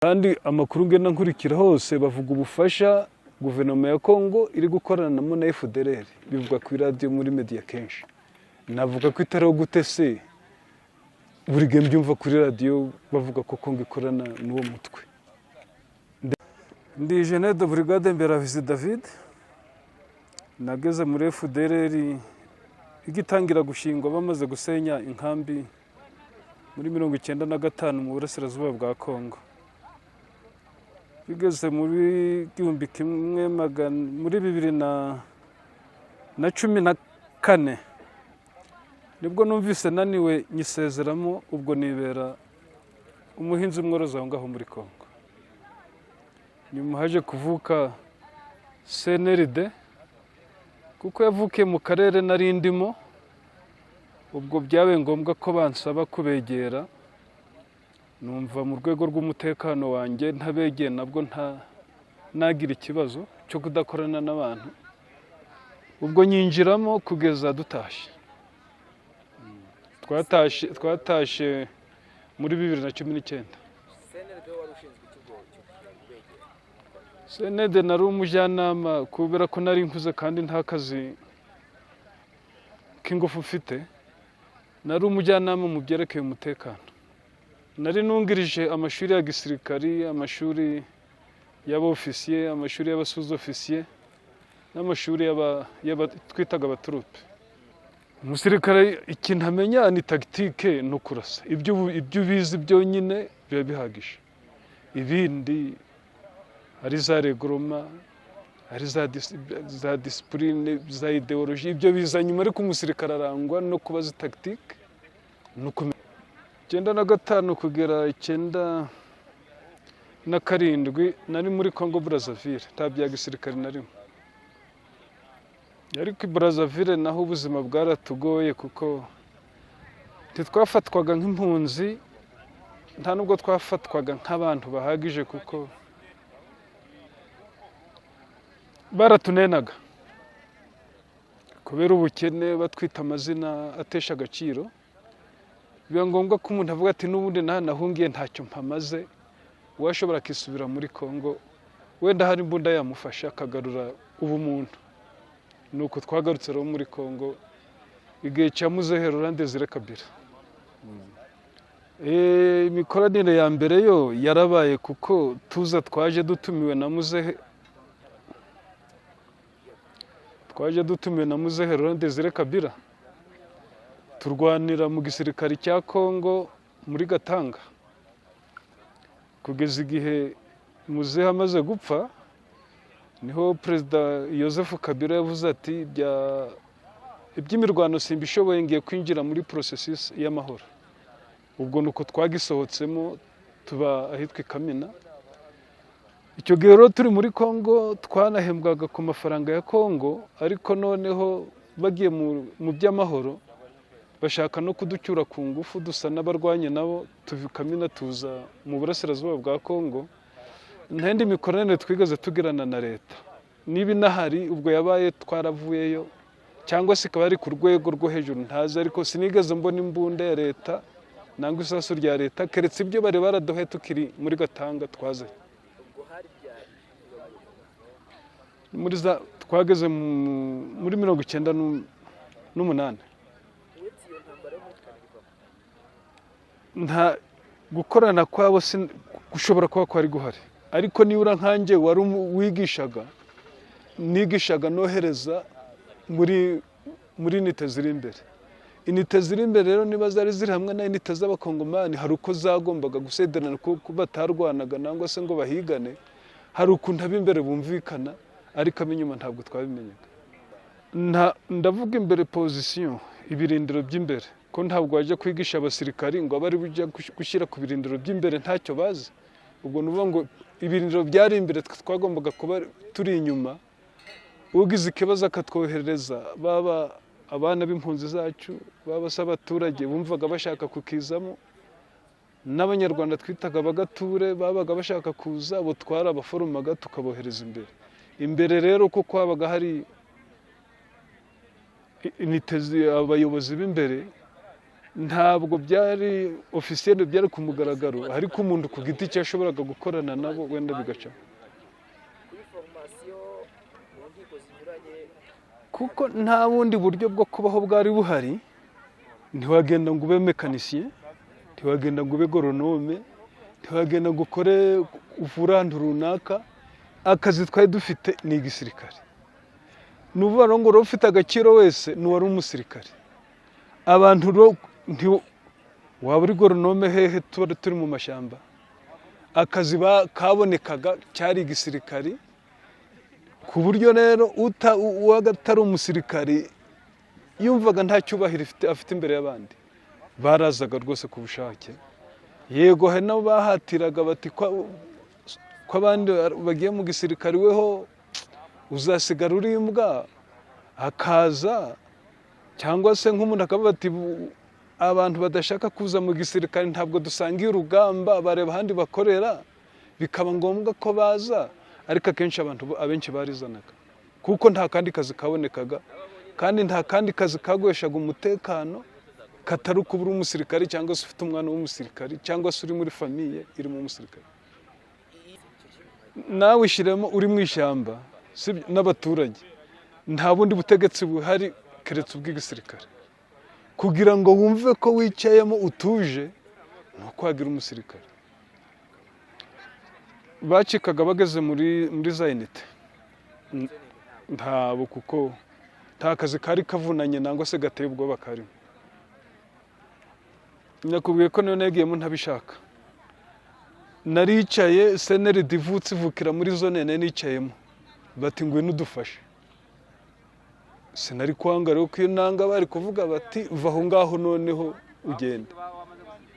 Kandi amakuru ngenda nkurikira hose bavuga ubufasha guverinoma ya Kongo iri gukoranamo na FDLR, bivugwa ku iradiyo, muri media kenshi. Navuga ko itariho gute se? Buri gihe mbyumva kuri radiyo bavuga ko Kongo ikorana n'uwo mutwe. Ndi Général de Brigade Mberavizi David. Nageze muri FDLR igitangira gushingwa, bamaze gusenya inkambi muri 95 mu burasirazuba bwa Kongo. Bigeze muri igihumbi kimwe magana muri 2014 nibwo numvise naniwe, nyisezeramo. Ubwo nibera umuhinzi mworozi aho ngaho muri Kongo. Nyuma haje kuvuka CNRD, kuko yavukiye mu karere nari ndimo. Ubwo byabaye ngombwa ko bansaba kubegera, numva mu rwego rw'umutekano wanjye ntabegeye nabwo nta nagira ikibazo cyo kudakorana n'abantu. Ubwo nyinjiramo kugeza dutashye. Twatashye muri 2019. CNRD wari ushinzwe iki ubwo icyo gihe ubegera? CNRD nari umujyanama, kubera ko nari nkuze kandi nta kazi k'ingufu mfite. Nari umujyanama mu byerekeye umutekano. Nari nungirije amashuri ya gisirikari, amashuri y'abofisiye, amashuri y'abasuzofisiye n'amashuri twitaga abaturupe. Umusirikare ikintu amenya ni tactique no kurasa. Ibyo ubizi byonyine biba bihagije. Ibindi ari za règlement, ari za discipline, za idéologie, ibyo biza nyuma. Ariko umusirikare arangwa no kuba azi tactique no kumenya. 95 kugera 97 nari muri Congo Brazzaville, nta bya gisirikare narimo. Ariko i Brazzaville naho ubuzima bwaratugoye, kuko ntitwafatwaga nk'impunzi, nta nubwo twafatwaga nk'abantu bahagije, kuko baratunenaga kubera ubukene, batwita amazina atesha agaciro. Biba ngombwa ko umuntu avuga ati: "N'ubundi naha nahungiye ntacyo mpamaze." Uwashobora akisubira muri Congo, wenda hari imbunda yamufasha akagarura ubumuntu. Ni uko twagarutse rero muri Congo igihe cya muzehe Laurent Desire Kabila. Imikoranire ya mbere yo yarabaye, kuko tuza twaje dutumiwe na muzehe, twaje dutumiwe na muzehe Laurent Desire Kabila, turwanira mu gisirikare cya Congo muri Gatanga kugeza igihe muzehe amaze gupfa. Niho Perezida Joseph Kabila yavuze ati: "Iby'imirwano simbishoboye, ngiye kwinjira muri processus y'amahoro." Ubwo ni uko twagisohotsemo, tuba ahitwa i Kamina. Icyo gihe rero turi muri Congo twanahembwaga ku mafaranga ya Congo, ariko noneho bagiye mu by'amahoro bashaka no kuducyura ku ngufu, dusa n'abarwanye nabo, tuva i Kamina tuza mu burasirazuba bwa Congo. Nta yindi mikoranire twigeze tugirana na leta. Niba inahari, ubwo yabaye twaravuyeyo, cyangwa se ikaba ari ku rwego rwo hejuru ntazi. Ariko sinigeze mbona imbunda ya leta nangwa isasu rya leta, keretse ibyo bari baraduhaye tukiri muri Gatanga twazanye. Ubwo hari ryari? Muri za twageze muri 98. Uretse iyo ntambara yo muri Kanibivamo? Nta gukorana kwabo gushobora kuba kwari guhari, ariko nibura nkanjye wari wigishaga, nigishaga nohereza muri unité ziri imbere. Unité ziri imbere rero, niba zari ziri hamwe na unité z'Abakongomani, hari uko zagombaga gusederana, kuko batarwanaga nangwa se ngo bahigane. Hari ukuntu ab'imbere bumvikana, ariko ab'inyuma ntabwo twabimenyaga. Ndavuga imbere, position, ibirindiro by'imbere, ko ntabwo wajya kwigisha abasirikari ngo abe ari bujya gushyira ku birindiro by'imbere ntacyo bazi. Ubwo ni ukuvuga ngo ibirindiro byari imbere, twe twagombaga kuba turi inyuma. Ugize ikibazo akatwoherereza, baba abana b'impunzi zacu, baba se abaturage bumvaga bashaka kukizamo, n'Abanyarwanda twitaga abagature babaga bashaka kuza, abo twarabaforomaga tukabohereza imbere. Imbere rero, kuko habaga hari unité, abayobozi b'imbere. Ntabwo byari officiel, byari ku mugaragaro, ariko umuntu ku giti cye yashoboraga gukorana nabo wenda bigaca. Kuri formation mu nkiko zinyuranye. Kuko nta bundi buryo bwo kubaho bwari buhari. Ntiwagenda ngo ube mécanicien, ntiwagenda ngo ube agronome, ntiwagenda ngo ukore uvure ahantu runaka. Akazi twari dufite ni igisirikare. Ni ukuvuga ngo uri ufite agaciro wese ni uwari umusirikare. Abantu waba uri agronome hehe? Tuba turi mu mashyamba. Akazi kabonekaga cyari igisirikari, ku buryo rero uwaga atari umusirikari yumvaga nta cyubahiro afite imbere y'abandi. Barazaga rwose ku bushake. Yego, hari nabo bahatiraga bati ko abandi bagiye mu gisirikari, weho uzasigara uri imbwa, akaza. Cyangwa se nk'umuntu akavuga ati abantu badashaka kuza mu gisirikare ntabwo dusangiye urugamba, bareba ahandi bakorera, bikaba ngombwa ko baza. Ariko akenshi abantu abenshi barizanaga kuko nta kandi kazi kabonekaga, kandi nta kandi kazi kaguheshaga umutekano katari ukuba uri umusirikare, cyangwa se ufite umwana w'umusirikare, cyangwa se uri muri famille irimo umusirikare. Nawe ushyiremo uri mu ishyamba, sibyo? N'abaturage, nta bundi butegetsi buhari keretse ubw'igisirikare. Kugira ngo wumve ko wicayemo utuje ni uko wagira umusirikare. Bacikaga bageze muri za unité, ntabo, kuko nta kazi kari kavunanye nangwa se gateye ubwoba karimo. Nakubwiye ko niyo nagiyemo ntabishaka. Naricaye, CNRD ivutse, ivukira muri zone nari nicayemo, bati ngwino udufashe. Sinari kwanga rero, ko iyo nanga bari kuvuga bati va aho ngaho noneho ugende.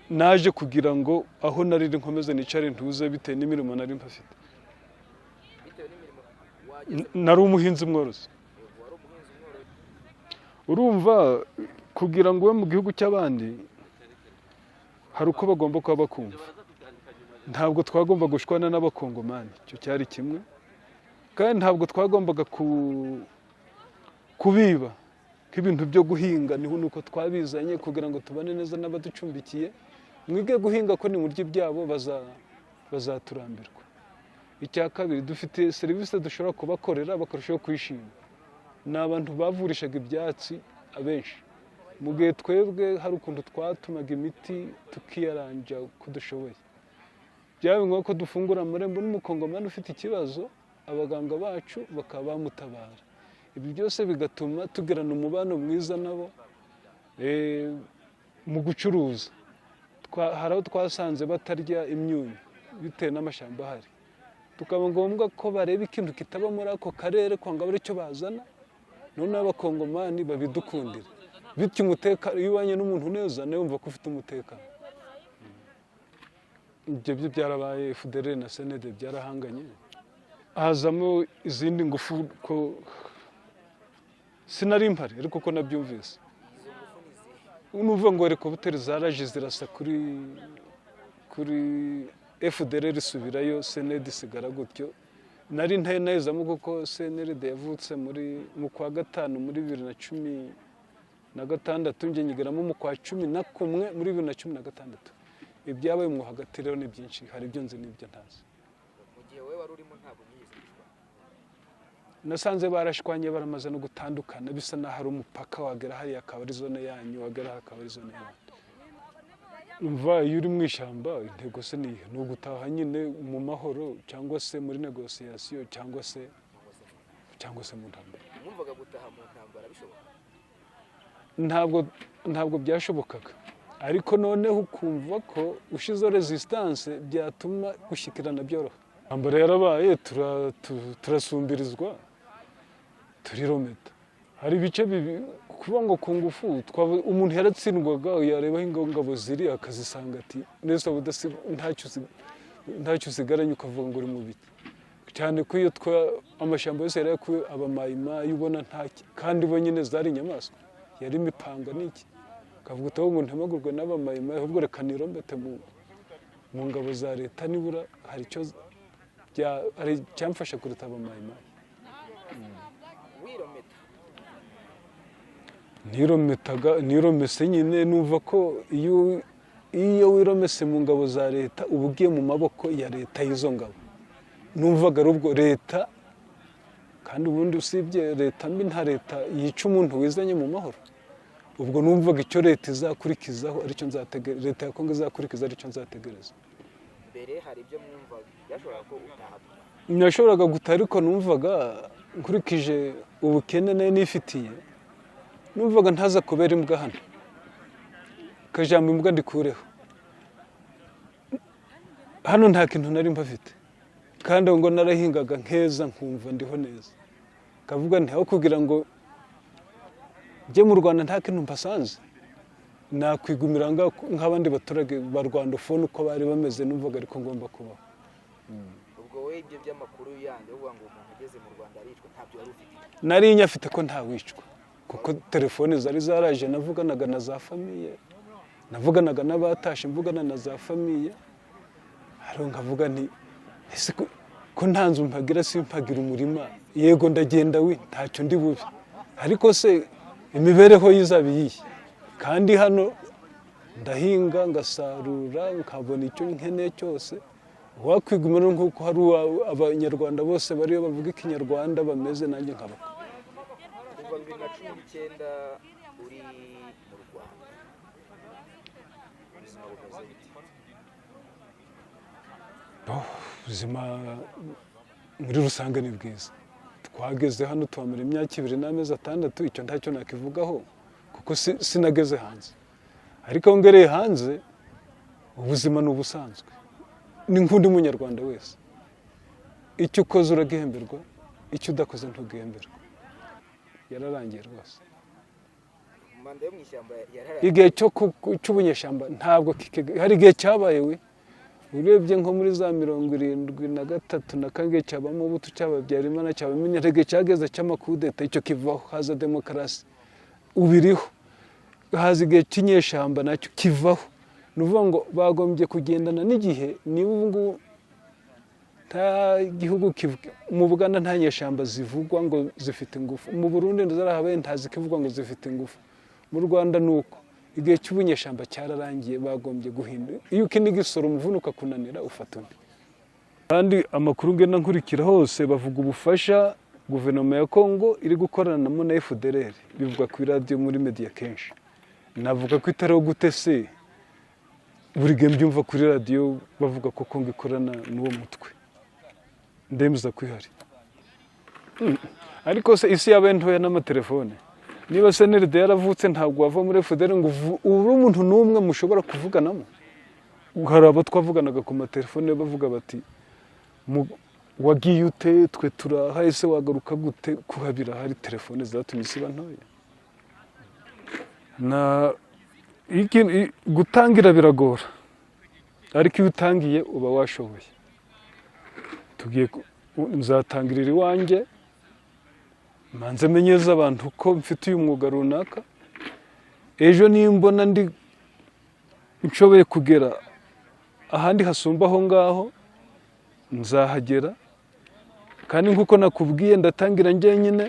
Naje kugira ngo aho nari nkomeze nicare ntuze, bitewe n'imirimo nari mpafite. Bitewe n'imirimo wageze? Nari umuhinzi mworozi. Wari umuhinzi umworozi. Urumva, kugira ngo ube mu gihugu cy'abandi hari uko bagomba kuba bakumva. Ntabwo twagomba gushwana n'Abakongomani, icyo cyari kimwe. Kandi ntabwo twagombaga kubiba nk'ibintu byo guhinga. Niho nuko twabizanye kugira ngo tubane neza n'abaducumbikiye. Mwige guhinga ko nimurya ibyabo bazaturambirwa. Icya kabiri, dufite serivisi dushobora kubakorera bakarushaho kwishima. Ni abantu bavurishaga ibyatsi abenshi, mu gihe twebwe hari ukuntu twatumaga imiti tukiyaranja uko dushoboye. Byaba ngombwa ko dufungura amarembo n'Umukongomani ufite ikibazo, abaganga bacu bakaba bamutabara. Ibi byose bigatuma tugirana umubano mwiza nabo. Mu gucuruza, hari aho twasanze batarya imyunyu bitewe n'amashyamba ahari, tukaba ngombwa ko bareba ikintu kitaba muri ako karere kwanga abe aricyo bazana, noneho Abakongomani babidukundira. Bityo umutekano, iyo ubanye n'umuntu neza nawe wumva ko ufite umutekano. Ibyo byo byarabaye. FDLR na CNRD byarahanganye, hazamo izindi ngufu ko sinari mpari, ariko ko nabyumvise. Izo ngufu ni izihe? Nuvuga ngo hélicoptère zaraje zirasa kuri FDLR, isubirayo, CNRD isigara gutyo. Nari ntaye nayizamo kuko CNRD yavutse mu kwa gatanu muri 2016, njye nyigeramo mu kwa 11 muri 2016. Ibyabaye mu hagati rero ni byinshi, hari ibyo nzi n'ibyo ntazi. Mu gihe wowe wari urimo ntabwo mwigeze mushwana? Nasanze barashwanye, baramaze no gutandukana, bisa n'aho ari umupaka, wagera hariya akaba ari zone yanyu, wagera hariya akaba ari zone y'abandi. Umva, iyo uri mu ishyamba, intego se ni iyihe? Ni ugutaha nyine mu mahoro, cyangwa se muri négociation, cyangwa se mu ntambara. Mwumvaga gutaha mu ntambara bishoboka? Ntabwo byashobokaga, ariko noneho ukumva ko ushizeho résistance byatuma gushyikirana byoroha. Intambara yarabaye, turasumbirizwa, turirometa. Hari ibice bibi kuvuga ngo ku ngufu umuntu yaratsindwaga, yareba aho ingabo ziri akazisanga, ati nese waba ntacyo usigaranye, ukavuga ngo uri mu biki? Cyane ko iyo amashyamba yose yari yakuwe abamayimayi, ubona nta kandi bo nyine zari inyamaswa, yari imipanga n'iki, ukavuga uti ahubwo ntemagurwe n'abamayimayi, ahubwo reka nirombete mu ngabo za leta, nibura hari icyo hari icyamfasha kuruta abamayimayi. Wirometa? Nirometaga, niromese nyine. Numva ko iyo wiromese mu ngabo za leta, uba ugiye mu maboko ya leta y'izo ngabo. Numvaga ari ubwo leta, kandi ubundi usibye leta mbi, nta leta yica umuntu wizanye mu mahoro. Ubwo numvaga icyo leta izakurikizaho aricyo nzategereza, leta ya Kongo izakurikiza aricyo nzategereza. Mbere hari ibyo mwumvaga byashoboraga ko utaha? Nashoboraga gutaha, ariko numvaga nkurikije ubukene nari nifitiye, numvaga ntaza kubera imbwa hano. Kajambo imbwa ndikureho, hano nta kintu nari mpafite, kandi ngo narahingaga nkeza, nkumva ndiho neza. Kavuga nti aho kugira ngo njye mu Rwanda nta kintu mpasanze, nakwigumira nk'abandi baturage ba rwandophone uko bari bameze. Numvaga ariko ngomba kubaho. Ubwo wowe ibyo by'amakuru yandi yo kuvuga ngo umuntu ageze mu Rwanda aricwa, ntabyo wari ufite? Nari nyafite ko ntawicwa, kuko telefone zari zaraje. Navuganaga na za famille, navuganaga n'abatashe, mvugana na za famille. Hariho nkavuga nti: "Ese ko nta nzu mpagira, simpagira umurima? Yego ndagenda wi ntacyo ndi bubi, ariko se imibereho y'izaba iyihe? Kandi hano ndahinga, ngasarura, nkabona icyo nkeneye cyose." Wakwigumira nk'uko hari Abanyarwanda bose bariyo bavuga Ikinyarwanda bameze, nanjye nkabako. Kuva 2019 uri mu Rwanda, ubuzima bumeze bite? Oh, ubuzima muri rusange ni bwiza. Twageze hano tuhamara imyaka 2 n'amezi 6. Icyo ntacyo nakivugaho kuko sinageze hanze, ariko aho ngereye hanze ubuzima ni ubusanzwe, ni nk'undi munyarwanda wese. Icyo ukoze uragihemberwa, icyo udakoze ntugihemberwa. Yararangiye rwose. Manda yo mu ishyamba yararangiye? Igihe cy'ubunyeshyamba ntabwo hari igihe cyabaye we. Urebye nko muri za 73 na kangahe, cyabamo Mobutu, cyaba Habyarimana, cyabamo intege, cyageze cy'amakudeta, icyo kivaho, haza demokarasi, ubiriho, haza igihe cy'inyeshyamba, nacyo kivaho. Ni ukuvuga ngo bagombye kugendana n'igihe. Niba ubu ngubu nta gihugu mu Buganda nta nyeshyamba zivugwa ngo zifite ingufu, mu Burundi zarahabaye ntazikivugwa ngo zifite ingufu, mu Rwanda ni uko, igihe cy'ubunyeshyamba cyararangiye. Bagombye guhindura. Iyo ukina igisoro umuvuno ukakunanira, ufata undi. Kandi amakuru ngenda nkurikira hose bavuga ubufasha guverinoma ya Kongo iri gukoranamo na FDLR, bivugwa ku iradiyo, muri media kenshi. Navuga ko itariho gute se? Buri gihe mbyumva kuri radiyo bavuga ko Kongo ikorana n'uwo mutwe, ndemeza ko ihari. Ariko se isi yabaye ntoya n'amatelefone? Niba CNRD yaravutse, ntabwo wava muri FDLR ngo ubure umuntu n'umwe mushobora kuvuganamo. Hari abo twavuganaga ku matelefone bavuga bati: "Wagiye ute? Twe turaha, ese wagaruka gute?" Kuhabira hari telefone zatumye isi iba ntoya. Na gutangira biragora, ariko iyo utangiye uba washoboye. Tugiye nzatangirira iwanjye, manze menyeze abantu ko mfite uyu mwuga runaka. Ejo nimbona ndi nshoboye kugera ahandi hasumba aho ngaho, nzahagera. Kandi nk'uko nakubwiye, ndatangira njyenyine,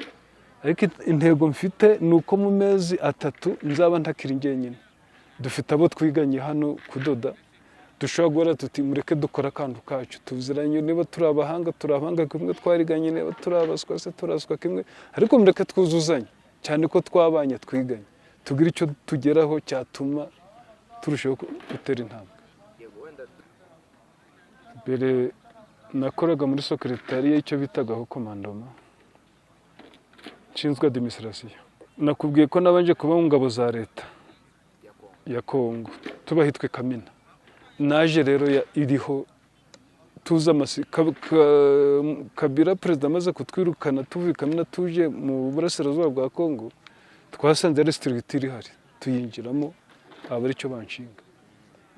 ariko intego mfite ni uko mu mezi 3 nzaba ntakiri njyenyine, dufite abo twiganye hano kudoda, dushobora guhora tuti: "Mureke dukore akantu kacu." Tuziranye, niba turi abahanga, turi abahanga kimwe, twariganye, niba turi abaswa se, turaswa kimwe, ariko mureke twuzuzanye, cyane ko twabanye, twiganye, tugire icyo tugeraho cyatuma turushaho gutera intambwe. Yego, wenda. Mbere nakoraga muri secrétariat, icyo bitagaho commandement, nshinzwe administration. Nakubwiye ko nabanje kuba mu ngabo za leta ya Kongo. Ya Kongo, tuba hitwe Kamina. Naje rero iriho tuza Kabila perezida amaze kutwirukana, tuvuye Kamina tuje mu burasirazuba bwa Kongo, twasanze ari structure ihari, tuyinjiramo, aba aricyo banshinga.